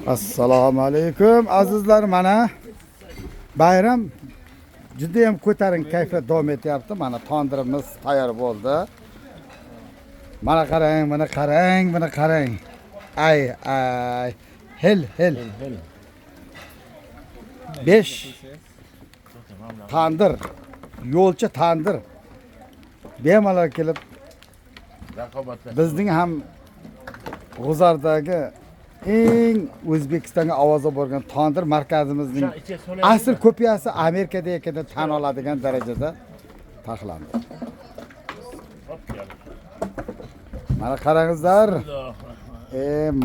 Assalomu alaykum azizlar, mana bayram juda ham ko'tarinki kayfiyat davom etyapti. Mana tondirimiz tayyor bo'ldi. Mana qarang, mana qarang, mana qarang. Ay ay, hel hel. 5 tandir, yo'lchi tandir. Bemalol kelib bizning ham G'uzordagi eng O'zbekistonga ovoza borgan tandir markazimizning asl kopiyasi Amerikada ekanini tan oladigan darajada taxlandi. Mana qarangizlar.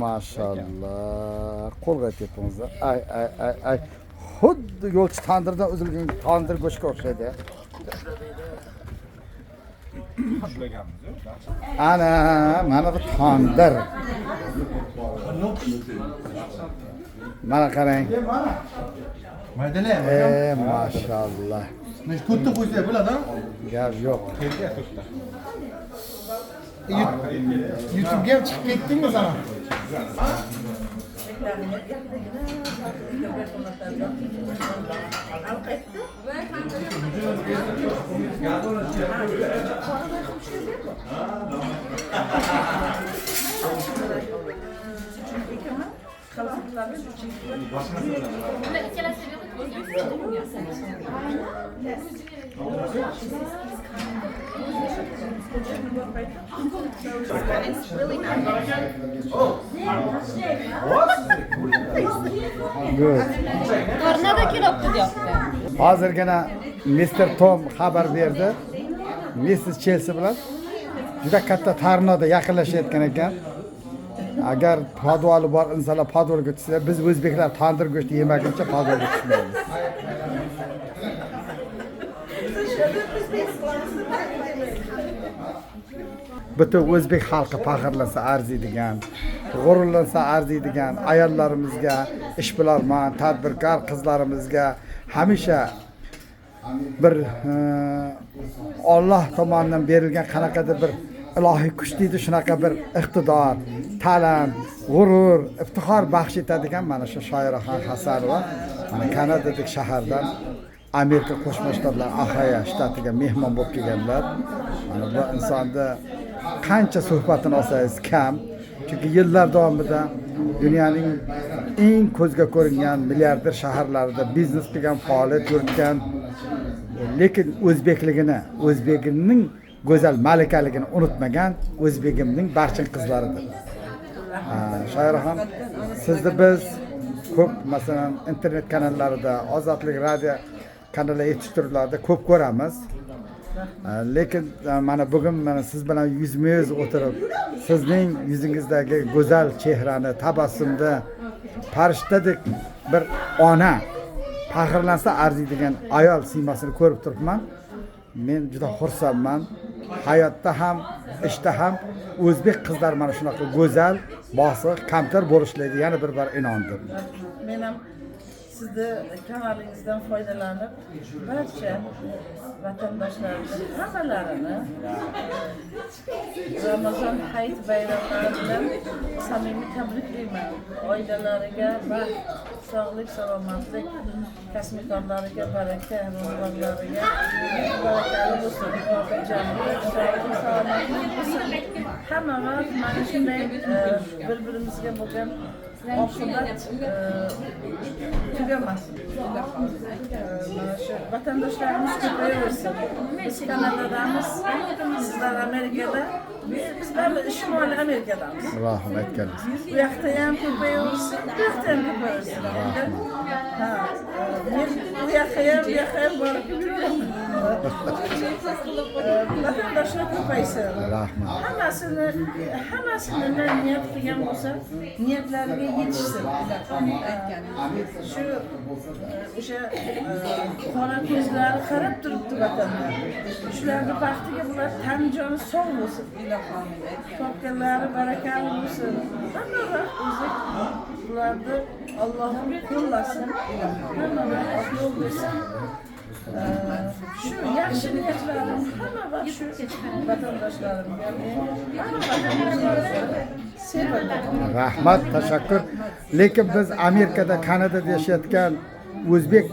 Maşallah. Qo'lga tepingizlar. Ay ay ay ay. Xuddi yo'lchi tandirdan uzilgan tandir go'shtga o'xshaydi. Ana, mana bu tandir. Mana qarang. Maşallah. To'rtta qo'ysa bo'ladi, ha? Gap yo'q. YouTube'ga ham chiqib ketdingmi sana? Good. Tornado kelibdi deyapti. Hozirgina Mr. Tom xabar berdi. Mrs. Chelsea bilan juda katta tornado yaqinlashayotgan ekan. Agar podvali bor insonlar podvalga tushsa, biz o'zbeklar tandir go'shti yemaguncha podvalga tushmaymiz. Butun o'zbek xalqi faxrlansa arziydigan, g'ururlansa arziydigan ayollarimizga, ishbilarmon, tadbirkor qizlarimizga hamisha bir Alloh tomonidan berilgan qanaqadir bir ilohiy kuch deydi, shunaqa bir iqtidor, talant, g'urur, iftixor baxsh etadigan mana shu Shoiraxon Hasanova mana Kanadadagi shahardan Amerika Qo'shma Shtatlari Ohio shtatiga mehmon bo'lib kelganlar. Mana bu insonni qancha suhbatini olsangiz kam, chunki yillar davomida dunyoning eng ko'zga ko'ringan milliarder shaharlarida biznes qilgan, faoliyat yuritgan, lekin o'zbekligini, o'zbegining go'zal malikaligini unutmagan o'zbegimning barchin qizlaridir. Shoiraxon, sizni biz ko'p, masalan, internet kanallarida, Ozodlik radio kanallar eshittiruvlarida ko'p ko'ramiz. Lekin mana bugun mana siz bilan yuzma-yuz o'tirib, sizning yuzingizdagi go'zal chehrani, tabassumni, farishtadek bir ona, faxrlansa arziydigan ayol siymosini ko'rib turibman. Men juda xursandman. Hayotda ham, ishda ham o'zbek qizlari mana shunaqa go'zal, bosiq, kamtar bo'lishligiga yana bir bor inondim. Men ham sizni kanalingizdan foydalanib barcha vatandoshlarimiz hammalarini Ramazon hayit bayramlari bilan samimiy tabriklayman. Oilalariga baxt, sog'lik, salomatlik, kasbkorlariga baraka, ro'zg'orlariga barakali bo'lsin, xotirjamlik, sog'lik, salomatlik bo'lsin. Hamma vaqt mana shunday bir-birimizga bo'lgan oqibat tugamasin. Mana shu vatandoshlarimiz ko'payaversin. Biz Kanadadamiz, sizlar Amerikada, biz baribir Shimoliy Amerikadamiz. Rahmat aytganingiz. Bu yoqda ham ko'payaversin, bu yoqda ham ko'payaversin. Ha, men bu yoqqa ham, bu yoqqa ham borib yuraman. Vatandoshlar ko'paysin. Rahmat. Hammasini niyat qilgan bo'lsa, niyatlariga yetishsin. Shu o'sha qora ko'zlari qarab turibdi vatanda. Shularni baxtiga bular tan joni sog' bo'lsin. Topganlari barakali bo'lsin. Hamma vaqt o'zi bularni Allohim qo'llasin. Hamma vaqt yo'l bersin. Shu yaxshi niyatlarim hamma vaqt shu vatandoshlarimga, hamma vatandoshlarga sevaman. Rahmat, tashakkur. Lekin biz Amerikada, Kanadada yashayotgan o'zbek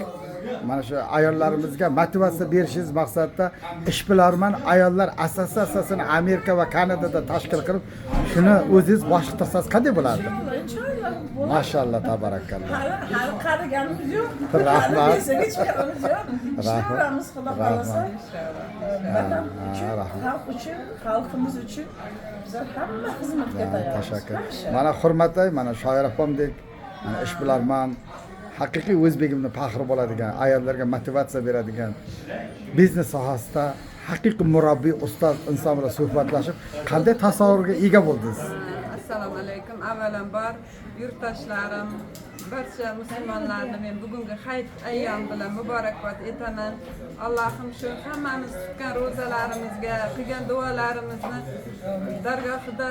mana shu ayollarimizga motivatsiya berishingiz maqsadida ishbilarmon ayollar assotsiatsiyasini Amerika va Kanadada tashkil qilib, shuni o'zingiz boshqarsangiz qanday bo'lardi? Inshaalloh bo'ladi. Mashalloh, tabarakalloh. Hali qariganimiz yo'q. Rahmat. Hali pensiyaga chiqqanimiz yo'q. Rahmat. Ishlayveramiz, xudo xohlasa. Vatan uchun, Rahmat. xalq uchun, xalqimiz uchun bizlar hamma xizmatga tayyormiz. Tashakkur. Hamisha. Mana hurmatli, mana Shoir opamdek, mana ishbilarmon, haqiqiy o'zbegimni faxri bo'ladigan, ayollarga motivatsiya beradigan, biznes sohasida haqiqiy murabbiy, ustoz inson bilan suhbatlashib, qanday tasavvurga ega bo'ldingiz? Assalomu alaykum. Avvalambor yurtdoshlarim, barcha musulmonlarni men bugungi hayit ayyomi bilan muborakbod etaman. Allohim shu hammamiz tutgan ro'zalarimizga, qilgan duolarimizni dargohida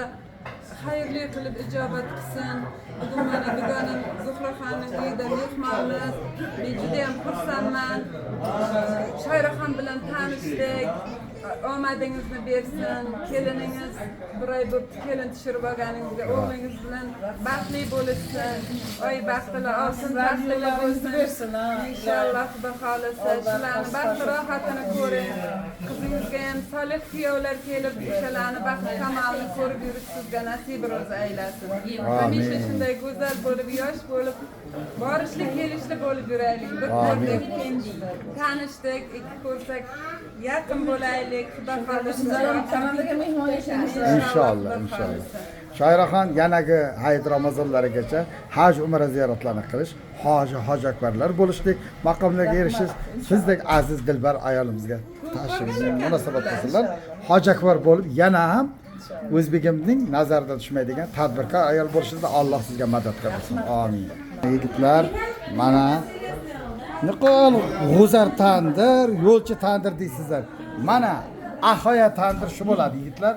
xayrli qilib ijobat qilsin. Bugun mana dugonam Zuhraxonning uyida mehmonmiz. Men juda ham xursandman. Shoiraxon bilan tanishdik. Omadingizni bersin. Keliningiz bir oy bo'pti kelin tushirib olganingizga, o'g'lingiz bilan baxtli bo'lishsin. Oy baxtili olsin, baxtli bo'lsin. Bersin, ha. Inshaalloh, xudo xohlasa shularni baxti rohatini ko'ring. Qizingizga ham solih kuyovlar kelib, o'shalarni baxti kamolini ko'rib yurish sizga nasib ro'zi aylasin. Hamisha shunday go'zal bo'lib, yosh bo'lib, borishli kelishli bo'lib yuraylik. Bir ko'rdik, tanishdik, ikki ko'rsak yaqin bo'laylik. Xudo xohlasa. Sizlar ham Kanadaga mehmon ekansiz. Inshaalloh, inshaalloh. Shoiraxon yanagi hayit ramazonlarigacha haj, umra ziyoratlarini qilish, hoji, hoji akbarlar bo'lishlik maqomlarga erishish sizdek aziz dilbar ayolimizga tashrif munosabat qilsinlar. Hoji akbar bo'lib yana ham o'zbegimning nazaridan tushmaydigan tadbirkor ayol bo'lishingizda Alloh sizga madadkor bo'lsin. Amin. Yigitlar, mana niqol g'uzar tandir, yo'lchi tandir deysizlar. Mana Ahoya tandir shu bo'ladi, yigitlar.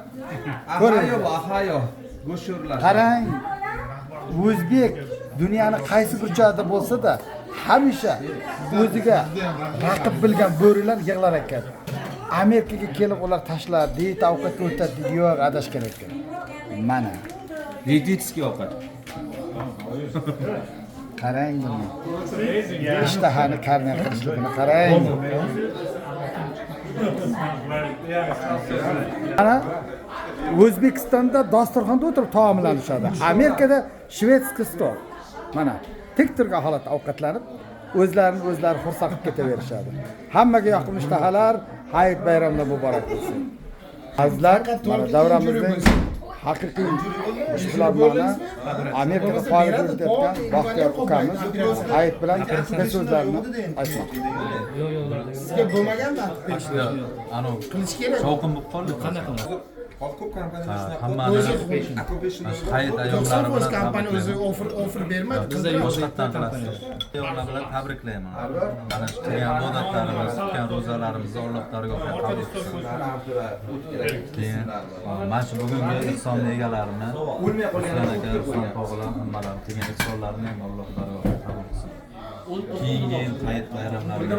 Ko'ring. Ahayo bu, Ahayo. Go'sht sho'rlar. Qarang, o'zbek dunyoni qaysi burchagida bo'lsa-da, hamisha o'ziga raqib bilgan bo'rilar yig'lar ekan. Amerikaga kelib ular tashlab, dieta ovqatga o'tadi deydi, yo'q, adashgan ekan. Mana Dietический ovqat. Qarang buni. Ishtahani karnay qilishligini qarang. Mana O'zbekistonda dasturxonda o'tirib taomlanishadi. Amerikada шведский stol. Mana tik turgan holatda ovqatlanib, o'zlarini o'zlari xursand qilib ketaverishadi. Hammaga yoqimli ishtahalar, hayit bayramlar muborak bo'lsin. Azizlar, mana davramizning haqiqiy ishbilarmoni, Amerikada faoliyat yuritayotgan Baxtiyor ukamiz hayit bilan qisqa so'zlarni aytmoqda. Sizga bo'lmaganmi? Anavi Qilish kerak. Shovqin bo'lib qoldi. Qanaqa qiladi? Hozir ko'p kompaniyalar shunaqa Hammani Occupation mana shu hayit ayyomlari 90% bilan kompaniya o'zi tabriklayman. offer bermadi. Bizda Qildiradi. yo'q. Boshqatdan qilasiz. Ayollar bilan tabriklayman. Mana shu qilgan ibodatlarimiz, tutgan ro'zalarimizni Alloh dargohida qabul qilsin. Keyin mana shu bugungi ehsonni egalarini, Ruslan aka, Ruslan tog'lar, hammalarini qilgan ehsonlarini ham Alloh dargohida qabul qilsin. Keyingi yil hayit bayramlariga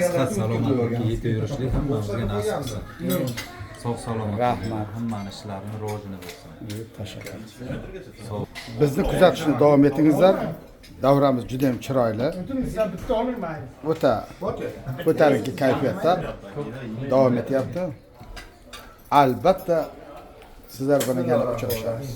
sihat salomatlikka yetib yurishlik hammamizga nasib qilsin. Sog' salomat. Rahmat. Hammani ishlarini rivojini bersin. Tashakkur. Sog' Bizni kuzatishni davom etingizlar. Davramiz juda ham chiroyli. Sizlar bitta oling mayli. O'ta ko'tarinki kayfiyatda davom etyapti. Albatta sizlar bilan yana uchrashamiz.